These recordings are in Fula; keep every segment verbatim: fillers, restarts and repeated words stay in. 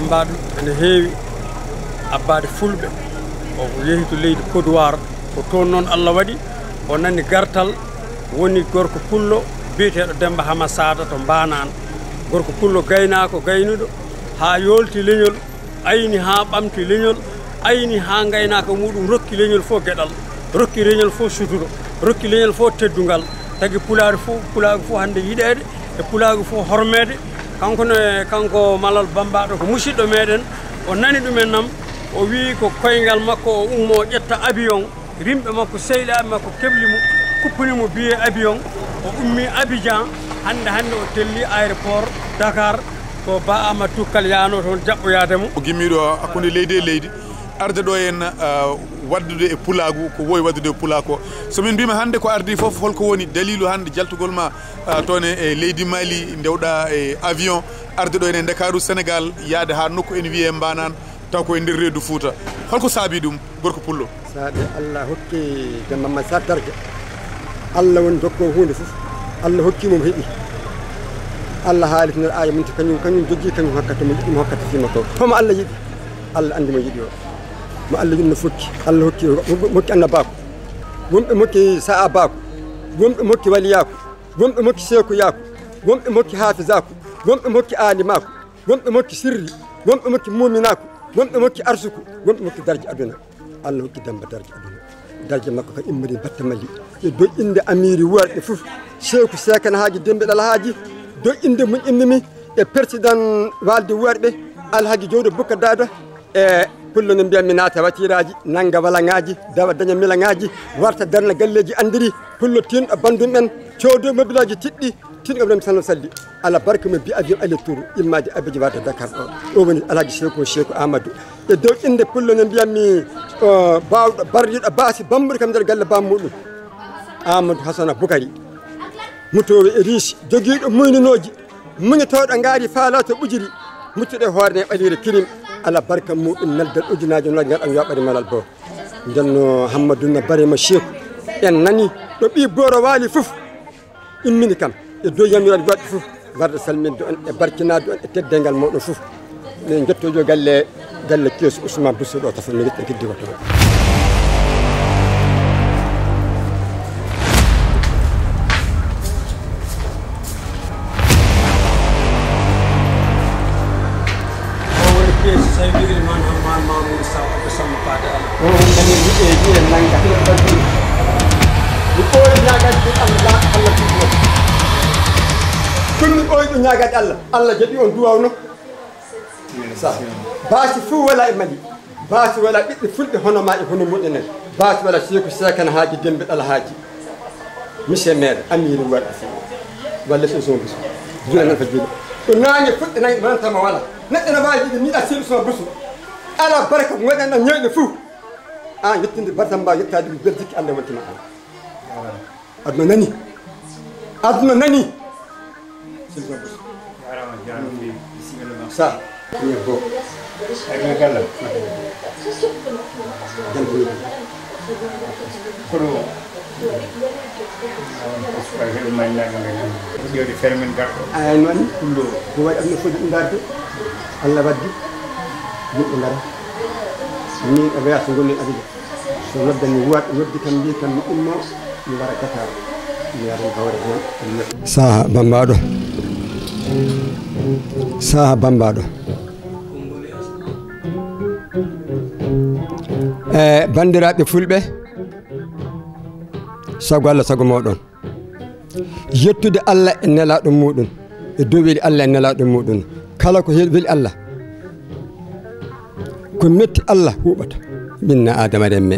Mbaɗo ene heewi abbaade fulɓe. O yehi to leydi Kodowar, ko toon noon Allah waɗi o nani gartal, woni gorko pullo biyeteeɗo Demba Hama Sada to Mbaanaan. Gorko pullo gaynaako gaynuɗo haa yoolti leñol, ayni haa ɓamti leñol, ayni haa ngaynaaka muɗum rokki leñol fof geɗal, rokki leñol fof suturo, rokki leñol fof teddungal, tagi pulaaru fof, pulaagu fof hannde yiɗeede e pulaagu fof hormeede. Kanko ne, kanko Malal Bambaɗo ko musidɗo meɗen, o nani ɗumen nam, o wii ko koyngal makko o ummo o ƴetta avion, rimɓe makko sehilaaɓe makko kebli mo, kuppani mo billet avion, o ummi Abidjan, hannde hannde o telli aéroport Dakar, ko Ba Amadou Tukkal yaano toon jaɓɓoyaade mo. O gimmiiɗo hakkunde leydi e leydi, arde ɗo en, ah, waɗdude e pulaagu, ko wowi waɗdude e pulaagu ko. So min mbiima hannde ko ardii fof, holko woni daliilu hannde jaltugol ma, ah, toon e, e leydi Mali, ndewɗa e avion, arde ɗo en e Ndakaaru, Sénégal, yaade haa nokku ene wiyee Mbaanaan, taw ko e nder reedu Fuuta. Holko saabii ɗum, gorko pullo? Saabe Allah hokki Demba Massa darja. Allah woni dokkoowo huunde fof. Allah hokki mo, o heɓi. Allah haali to nder aaya mum, kañum, kañum jogii, kañum hokkata mo yiɗi, mo hokkata fii makko. Homo Allah yiɗi, Allah anndi mo yiɗi o. Mo Allah yiɗi no fokki. Allah hokki, mo hokki annabaaku. Wonɓe mo hokki sahaabaaku. Wonɓe mo hokki waliyaaku. Wonɓe mo hokki seekuyaaku. Wonɓe mo hokki haafizaaku. Wonɓe mo hokki aalimaaku. Wonɓe mo hokki sirri. Wonɓe mo hokki muuminaaku. Wonɓe mo hokki arsuku. Wonɓe mo hokki darja aduna. Allah hokki Demba darja aduna. Darja makko ka immori batte Mali. E dow innde amiiri worɓe fof, Seeku Seekan Haaji Demba Ɗal Haaji, dow innde mum immimi e président walde worɓe, Alhaji Jowdo Bukka Dada, e pullo no mbiyatmi, naata watiraaji, nannga walaŋaaji, dawa daña milaŋaaji, warta darna galleeji anndiri, pullo tiinɗo banndum en, coodo mobilaaji tiɗɗi, tiinɗo Ibrahima Sano Salli. Ala barka mo bi avion aller tour, immade Abidjan warde Dakar ɗo. O woni Alhaji Seeku, Seeku Amadou. E dow innde pullo no mbiyatmi, o, baawɗo, barriiɗo, baasi, bambuɗo kam nder galle bammuɗum. Amadou Hassana Boukari. Mutoowo e riisi, jogiiɗo muynunooji, muñotooɗo ngaari faalaa to ɓujiri, muttuɗo e hoore ne ɓaliire kirim, ala barka muɗum, neldal ujunaaji noogas ngaɗam yoɓaade Malal Bo. Ndenno Hammadou no Barima Seeku, en nani ɗo ɓii Booro waali fof, immini kam, e dow yamiroore goɗɗo fof, warde salminde on e barkinaade on e teddeengal mooɗon fof. Min njettojo galle, galle keesu Ousmane Bousso ɗo, tafo mi yetta giddi ko toon. O woni keesu Saydu Iliman Hamman Mamoudou Sow, Abdou Samma Fade Allah. O woni kadi wi'e, wi'e nanga. Mi ɓooyi ñaagade Allah, Allah tigi. Ɗum mi ɓooyi ɗum ñaagade Allah, Allah jaɓi on duwaw no. Sa, baasi fof wala e Mali. Baasi wala ɓiɓɓe fulɓe hono ma e hono muɗum en. Baasi wala Seeku Seekan Haaji Demba Ɗal Haaji. Monsieur maire, amiiru warɓe fof. Walla so son Bousso. Juula nan fa juula. Ɗo naange fuɗɗe naange ɗo nantama wala. Neɗɗo no waawi yiɗde mi a Seeku son Bousso. Ala barka ko ngoɗen ɗan ñeyɗo fof. An yettinde barka mba yettaade mi bel jikki Allah wontima an. Aduna nani. Aduna nani. Sa, ñebbo. Ay, ɗum e galle. Jam ko yimɓe. Kono, ƴeewde feere men garɗo. Ay, noon. Ɗum ɗo. Ko waɗi aduna foti ɗum darde. Allah waddi. Yimɓe ngara. Min e voyage ngoni Abidjan. So noddani wa-, noddi kam, mbi kam mi ummo, mi wara Dakar, mi wara mi hawra heen, mi nodda. Saha Bambaɗo. Saha Bambaɗo. E banndiraaɓe fulɓe, sago Allah, sago mooɗon. Yettude Allah e nelaaɗo muɗum, e dow weli Allah e nelaaɗo muɗum. Kala ko he-, weli Allah, ko metti Allah huuɓata, ɓinna Aadama remme.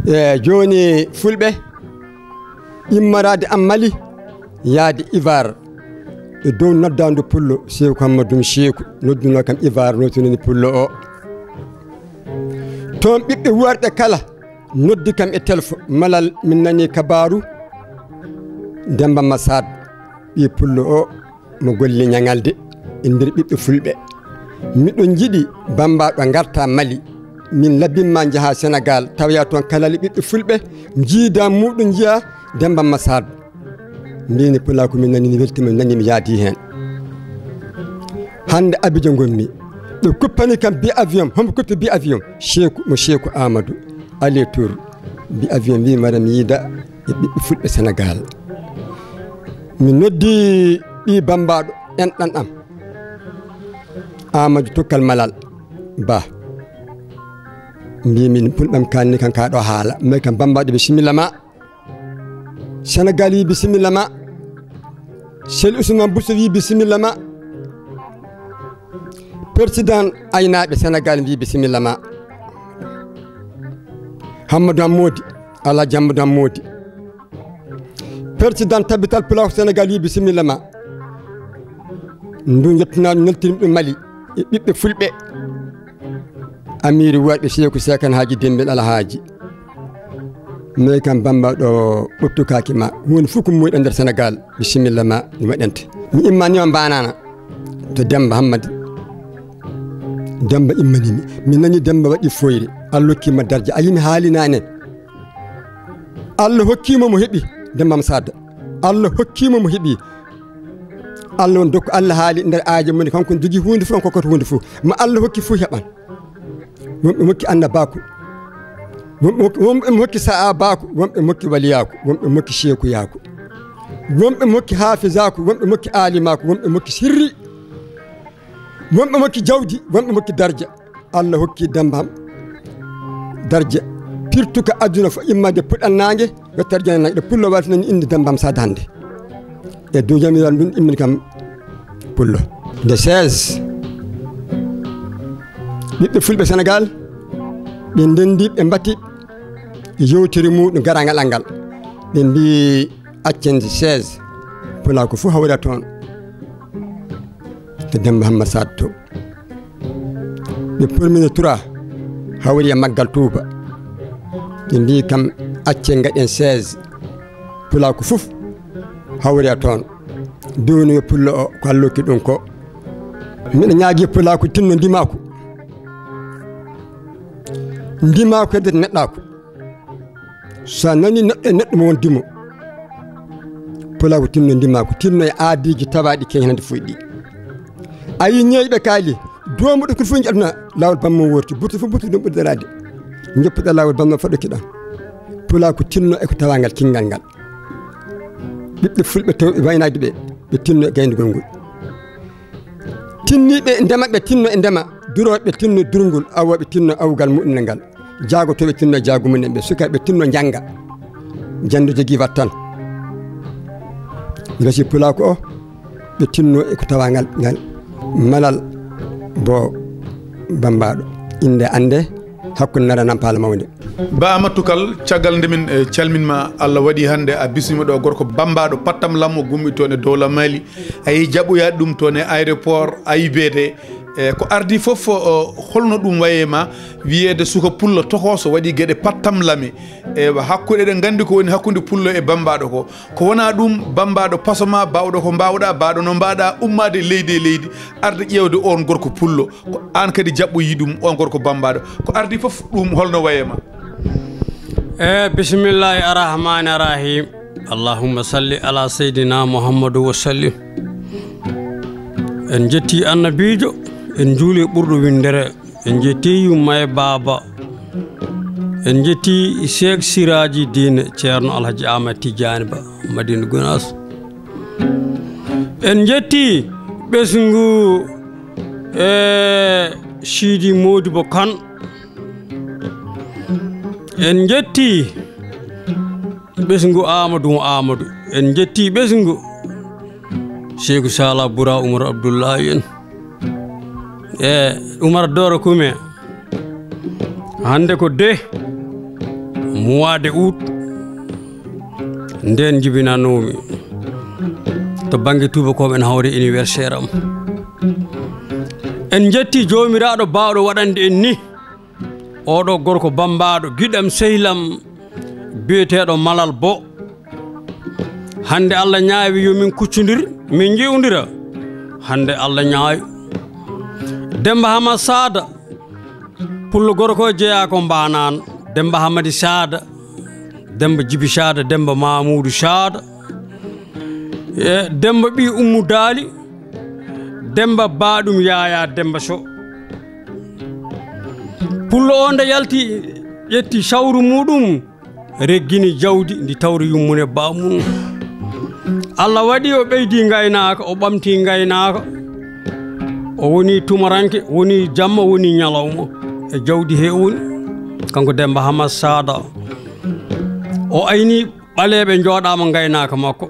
E jooni fulɓe immorade am Mali, yaade Ivar, e dow noddaandu pullo, Seeku Hammadum Seeku, noddunoo kam Ivar, noddunoo pullo o. Toon ɓiɓɓe worɓe kala, noddi kam e telfo, Malal, min nani kabaaru Demba Masad, ɓii pullo o, mo golli ñaŋalde e nder ɓiɓɓe fulɓe. Miɗo jiɗi Bambaɗo ngarta Mali, min labinma njaha Senegal, tawoya toon kalali ɓiɓɓe fulɓe, jiida muɗum njiya Demba Masad. Mbimi pulaaku, min nani, mi weltima, mi nani, mi yaadi heen. Hannde Abidjan ngonmi. Ɓe kuppani kam bi avion, homo kuppi bi avion? Sheeku, mo Sheeku Amadou. Aller tour. Bi avion wi mara mi yiida e ɓiɓɓe fulɓe Sénégal. Mi noddi ɓi Bambaɗo en ɗan am. Amadou Tukkal Malal Ba. Mbimi pulɓam kanni kan ka ɗo haala. Mai kam Bambaɗo bisimilla ma. Sénégal wi bisimilla ma. Sel Ousmane Bousso wi bisimilla ma. Président aynaɓe Sénégal wi bisimilla ma. Hammadou Hammodi, Alhaji Hammadou Hammodi. Président Tabital Pulaar Sénégal wi bisimilla ma. Ndu jettunaɗo neltinɓe Mali e ɓiɓɓe fulɓe. Amiiri wayɓe Seeku Seekan Haaji Dembel Alhaaji. Mai kam Bambaɗo ɓuttukaaki ma. Huunde fof ko moyɗa nder Sénégal. Bisimilla ma mi waɗante. Mi immanima mbanana to Demba Hammadi. Demba immanimi. Mi nani Demba waɗi foyre. Allah hokkima darja. A yimi haalinane. Allah hokkimo mo heɓi. Demba Hamma Sada. Allah hokkimo mo heɓi. Allah on dokku Allah haali nder aajo mum kanko ne jogi huunde fof, on kokkata huunde fof. Ma Allah hokki fof heɓan. Wonɓe mokki annabaaku. Wonɓe mokki, wonɓe mokki sa'abaaku, wonɓe mokki waliyaaku, wonɓe mokki sheekuyaaku. Wonɓe mokki haafizaaku, wonɓe mokki aalimaaku, wonɓe mokki sirri. Wonɓe mokki jawdi, wonɓe mokki darja. Allah hokki Dembam darja. Pirtuka aduna fof immade puɗan naange, wettere jana naange, ɗo pullo waltinani inde Dembam Sada hannde. E dow jamiral ndun immini kam pullo. Nde seize, ɓiɓɓe fulɓe Sénégal, ɓe ndendi, ɓe mbatti yewtere muɗum, garangal angal. Ɓe mbi accen seize, pulaaku fof hawra toon. To Demba Hammad Saad to. Ɓe pormini trois, hawri e Maggal Tuuba. Ɓe mbi kam, accen ngaɗen seize. Pulaaku fof hawri e toon. Duuni yo pullo o, ko Allah hokki ɗum ko. Miɗo ñaagi pulaaku tinno ndimaaku. Ndimaaku heddete neɗɗaaku. So a nani neɗɗo e neɗɗo mo won dimo. Pulaaku tinno ndimaaku, tinno e aadiiji tawaaɗi keñi hannde fuɗɗi. A yi ñeeñɓe kaali, doomuɗo ko fof aduna, laawol bammo worti, burtu fof burtu ɗum ɓuri daraade. Joppuɗo laawol bammo faɗɗoki ɗon. Pulaaku tinno e ko tawangal kinngal ngal. Ɓiɓɓe fulɓe tawɓe waynaade ɓe, ɓe tinno e gayndugol ngol. Tinniiɓe ndema, ɓe tinno e ndema, durooɓe tinno durngol, awooɓe tinno awgal muɗum ngal. Jaagotooɓe tinno jaagu mumen ɓe, sukaaɓe tinno njannga. Janndu jogii wattan. Resi pulaaku o, ɓe tinno e ko tawangal ngal. Malal bo Bambaɗo. Innde annde hakkunde nara nampaala mawnde. Ba Amadou Tukkal, caggal nde min, eh, calmin ma, Allah waɗi hannde a bismima ɗo gorko Bambaɗo pattam lammo gummi toon e Dowla Mali. A yehi jaɓɓoyaade ɗum toon e aéroport A I B D. E ko ardi fof, o, holno ɗum wayi e ma, wiyeede suka pullo tokooso waɗi geɗe pattam lame. E hakkunde, eɗen nganndi ko woni hakkunde pullo e Bambaɗo ko. Ko wonaa ɗum, Bambaɗo pasoma, baawɗo ko mbaawɗa, baawɗo no mbaɗa, ummaade leydi e leydi, arde ƴeewde on gorko pullo. Ko aan kadi jaɓɓoyi ɗum, on gorko Bambaɗo. Ko ardi fof ɗum, holno wayi e ma? E, bismillahi arrahmani arrahim. Allahumma salli ala Seydina Muhammadu wa sallim. En jetti Annabiijo, en njuuli ɓurɗo winndere, en jetti yumma e baaba, en jetti Seek Siraaji Diine, Ceerno Alhaji Ahmad Tijaani Ba, Madina Gunaas. En jetti ɓesngu, e, Siidi Moodibo Kan. En jetti ɓesngu Aamadu mo Aamadu. En jetti ɓesngu Seeku Sala Bura Umar Abdullahi en. E Umar Doro Kume. Hannde ko deux mois de août. Nden jibinanoomi to bannge tuubakooɓe en hawri anniversaire am. En jetti Joomiraaɗo baawɗo waɗande en ni. Oɗo gorko Bambaɗo, giɗam sehlam, biyeteeɗo Malal Bo. Hannde Allah ñaawi yo min kuccondir, min nji'ondira. Hannde Allah ñaawi. Demba Hama Saada, pullo gorko jeyaa ko mbaanaan. Demba Hamadi Saada, Demba Jibi Saada, Demba Mamuudu Saada. E Demba ɓii Ummu Daali, Demba baaɗum Yaayaa Demba Soh. Pullo o nde yalti, ƴetti sawru muuɗum, reggini jawdi ndi tawri yummune baamun. Allah waɗi o ɓeydi ngaynaaka, o ɓamti ngaynaaka. O woni tumaranke, woni jamma, woni ñalawma. E jawdi he o woni, kanko Demba Hama Saada. O ayni ɓaleeɓe njooɗaama ngaynaaka makko.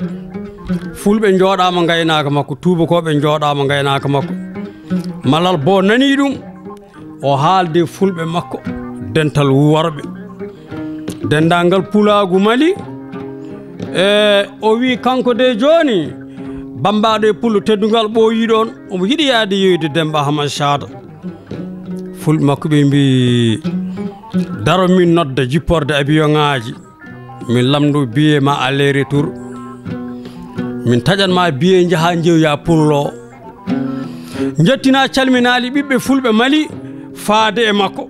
Fulɓe njooɗaama ngaynaaka makko. Tuubakooɓe njooɗaama ngaynaaka makko. Malal Boo nanii ɗum. O haaldi fulɓe makko, dental worɓe. Denndaangal pulaagu Mali, e o wi kanko de jooni, bammbaaɗo e pullo teddungal ɓooyi ɗoon, omo yiɗi yaade yeeyde Demba Hama Saada. Fulɓe makko ɓe mbi, daro min nodda jipporde abiyoŋaaji. Min lamndo biye ma aller retour. Min taƴan ma biye njaha njeeya pullo. Njettina calminaali ɓiɓɓe fulɓe Mali faade e makko.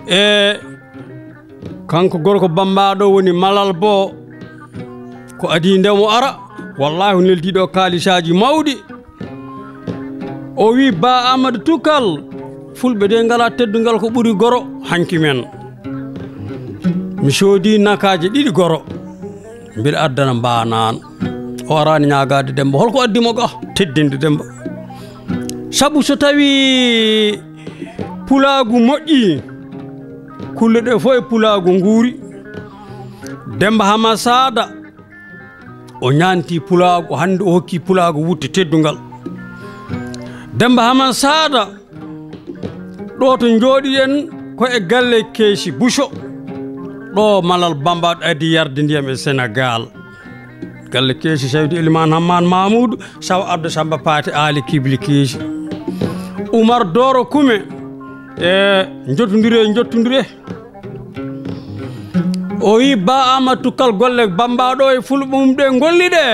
E kanko gorko bammbaaɗo woni Malal Boo. Ko adii nde mo ara, wallaahi o neldi ɗo kaalisaaji mawɗi. O wi, Ba Amadou Tukkal, fulɓe de ngala teddungal ko ɓuri goro, hanki men. Mi soodi nakaaje ɗiɗi goro. Mbiɗa addana mbaanaan. O araani ñaagaade Demba. Holko addi mo ga? Teddinde Demba. Sabu so tawi pulaagu moƴƴi, kulle ɗe fof e pulaagu nguuri. Demba Hama Saada, o ñaanti pulaagu, hannde o hokki pulaagu wutte teddungal. Demba Hama Saada, ɗo to njooɗiɗen ko e galle Keesi Buso. Ɗo Malal Bammbaaɗo addi yarde ndiyam e Senegaal. Galle Keesi Saydu Elimaan Hammaan Maamuudu, Saw Abdu Samba Paate Aali Kibli Keesi. Umar Dooro Kume, e njottondire, njottondire. O wi, Ba Amadou Tukkal, golle bammbaaɗo e fulɓe mum ɗe ngolli ɗe,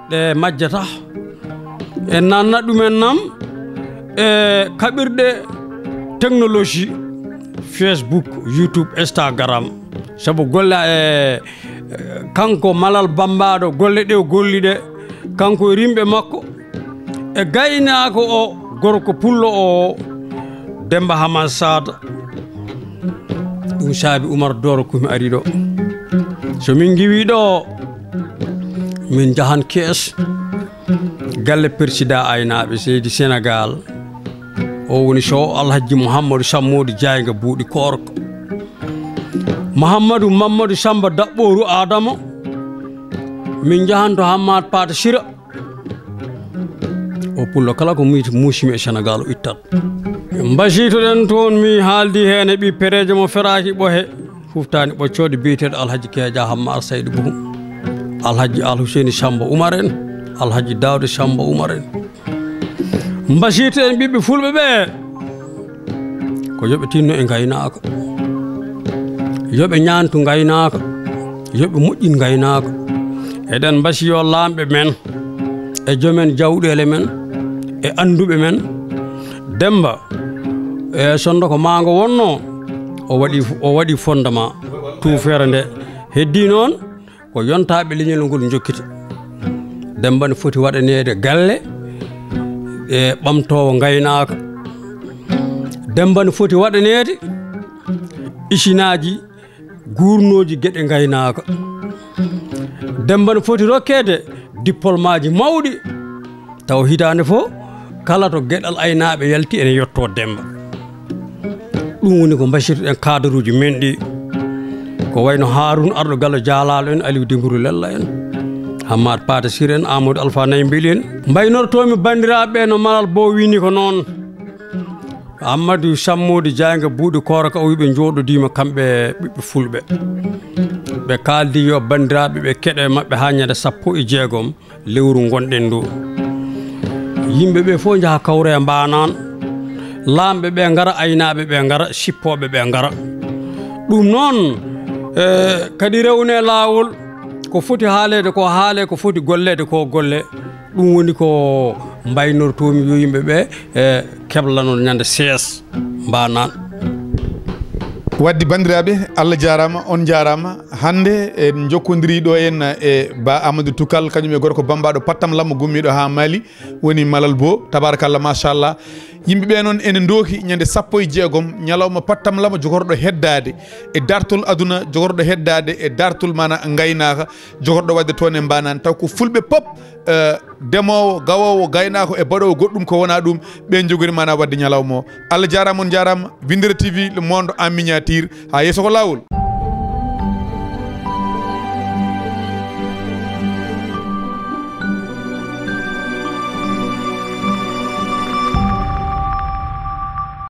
ɗe majjata. En nanna ɗumen nam e kaɓirɗe technologie, Facebook, YouTube, Instagram. Sabu golle e, e, kanko Malal Bammbaaɗo, golle ɗe o golli ɗe, kanko e rimɓe makko, e gaynaako o, gorko pullo o, Demba Hama Saada. Ɗum saabi Umar Dooro ko mi ari ɗo. So min ngiwi ɗo, min njahan kees. Galle Persidaa Aynaaɓe Seydi Senegaal. O woni so Alhaji Mouhamadou Sammoodu Jaaynga Buuɗi Koorka. Mouhamadou Mamadou Samba Daɓɓooru Adama. Min njahan to Hammaat Paata Sira. O pullo kala ko muyti muusimi e Senegaal o ittat. Mbasiytoɗen toon, mi haaldi heen e ɓii pereejo mo feraaki ɓohe, fuftaani ɓoccoode, biyeteeɗo Alhaji Keeja Hammaar Saydu Buhum, Alhaji Al Huseyni Samba Umar en, Alhaji Daawda Samba Umar en. Mbasiytoɗen ɓiɓɓe fulɓe ɓe, ko yo ɓe tinno e ngaynaaka, yo ɓe ñaantu ngaynaaka, yo ɓe moƴƴin ngaynaaka. Eɗen mbasiyo laamɓe men, e joomen jawɗeele men, e annduɓe men. Demba, e sonndo ko maango wonno, o waɗi, o waɗi fondement tuufeere nde. Heddii noon, ko yontaaɓe leñol ngol njokkita. Demba ne foti waɗaneede galle e ɓamtoowo ngaynaaka. Demba ne foti waɗaneede isinaaji guurnooji geɗe ngaynaaka. Demba ne foti rokkeede diplôme aji mawɗi. Taw hitaande fof, kala to geɗal aynaaɓe yalti, ene yottoo Demba. Ɗum woni ko mbasirtoɗen kaadaruuji men ɗi. Ko wayno Haaruun Arɗo Gallo Jaalaalo en, Aliw Demburu Lella en, Hammaat Paata Sir en, Amadou Alfa Nayi Mbeli en. Mbaynortoomi banndiraaɓe ɓe no Malal Boo wini ko noon. Amadou Sammoodi Jaaynga Buuɗi Koora ka o wi ɓe njooɗodiima kamɓe ɓiɓɓe fulɓe. Ɓe kaaldi yo banndiraaɓe ɓe keɗo e maɓɓe haa ñande sappo e jeegom lewru ngonɗen ndu. Yimɓe ɓe fof njaha kawre e mbaanaan. Laamɓe ɓe ngara, aynaaɓe ɓe ngara, sippooɓe ɓe ngara. Ɗum noon, e, kadi rewne laawol, ko foti haaleede ko haale, ko foti golleede ko golle. Ɗum woni ko mbaynortoomi yo yimɓe ɓe, e, keblano ñande sees mbaanaan. Wadde banndiraaɓe, Allah jaaraama, on njaaraama. Hannde en njokkondirii ɗo en e Ba Amadou Toukal, kañum e gorko bammbaaɗo Pattam Lamo gummiiɗo haa Mali, woni Malal Bo. Tabarakallah, machallah. Yimɓe ɓee noon ene ndooki ñande sappo e jeegom, ñalawma Pattam Lamo jogorɗo heddaade e dartol aduna, jogorɗo heddaade e dartol mana ngaynaaka, jogorɗo waɗde toon e mbaanaan. Taw ko fulɓe pop, eh, demoowo, gawoowo, gaynaako e baɗoowo goɗɗum ko wonaa ɗum, ɓe njogori mana waɗde ñalawma o. Allah jaaraama, on njaaraama. Windere T V, le monde en miniature. Haa yeeso ko laawol.